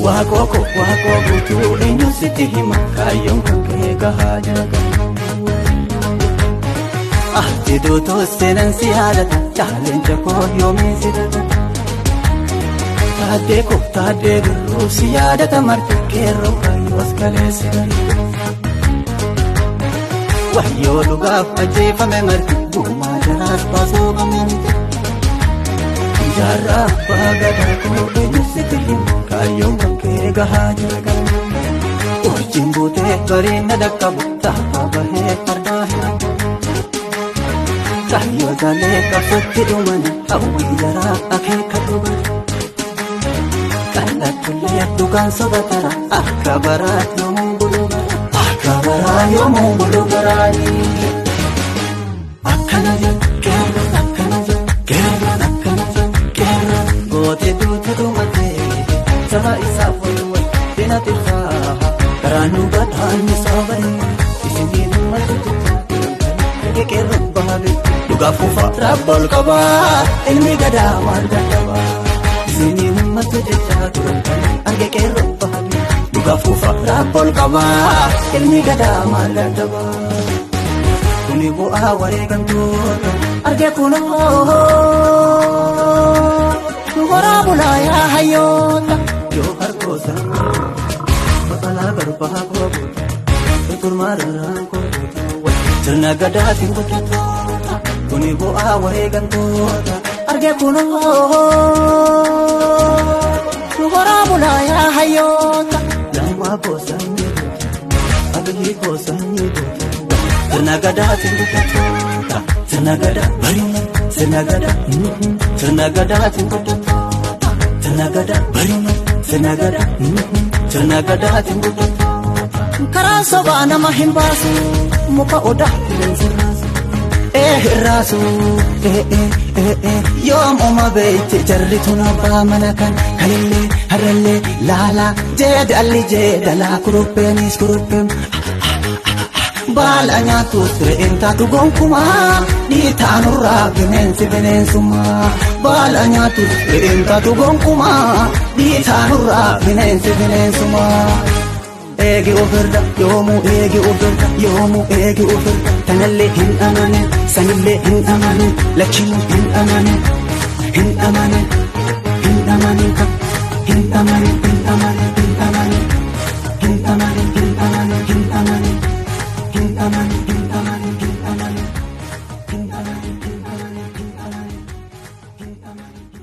Waaqoo koo waaqoo guutuu eenyu sitti hima kaayyoon kan kee gahaa jira galma. Ati duutuu seenan si yaadata caaleencha koo yoomiin si dagata. Taaddee koo taaddee birruu si yaadata marti qeerroo kaayyoo as kaleessi gariidha. Wayyoo dhugaaf ajjeefame marti gumaa jaraas baasuu qabna miti. Jaarraa abbaa gadaa koo eenyu sitti hima kaayyoon kan kee gahaa jira galma. Urjiin buutee bariin na dhaqqabu taafaa bahee fardaa hin qabu. Kaayyoo taalee qabsootti dhumani hawwii jaraa akeeka dhugan. Qal'attullee dhugaan soba tara akka baraa yoomuu bulu bara. Akka baraa yoomuu bulu baraani. Akkana jedhu qeerroon akkana jedhu qeerroon akkana jedhu qeerroon. Gootee duute dhumatee saba isaaf waluwwan dina tirsaa. Karaa nu badhaan isaa baree isinii ummatu jechaa turan qeerroon bahabe. Dhugaaf kufa rabba ol qabaa ilmi gadaa maal dadhabaa. Isinii ummatu jechaa turan arge qeerroon bahabe. Dhugaaf kufa rabba ol qabaa ilmi gadaa maal dadhabaa. Kuni bu'aa wareegamtoota arge kunoo horaa bulaa yaa hayyoota. Yoo harkoosa babalaa garbaa koo goota turmaa rarraan koo goota sirna gadaatiin guddatoota. Kuni bu'aa wareegamtoota arge kunoo horaa bulaa yaa hayyoota. Lammaa koosanii goota abiyyi koosanii goota sirna gadaatiin guddatoota. Sirna gadaa bariina sirna gadaa sirna gadaatiin guddatoota. Sirna gadaa bariina sirna gadaa sirna gadaatiin guddatoota. Karaan sobaa nama hin baasu muka odaa qilleensi raasu. Ee raasu ee ee ee ee yoom uma beekte jarri tun abbaa mana kan kalillee harrallee laalaa jeedalli jeedalaa kurupheenis kurupheen. Baala nyaatus re'een taatu gonkumaa dhiitaanurraa bineensi bineensummaa. Baala nyaatus re'een taatu gonkumaa dhiitaanurraa bineensi bineensummaa. Eegi ofirra yoomuu eegi ofirra yoomuu eegi ofirra tanallee hin amanin sanillee hin amanin lachinuu hin amanin hin amanin hin amanin hin amanin hin amanin hin amanin hin amanin hin amanin hin amanin hin amanin hin amanin hin amanin hin amanin hin amanin hin amanin hin amanin.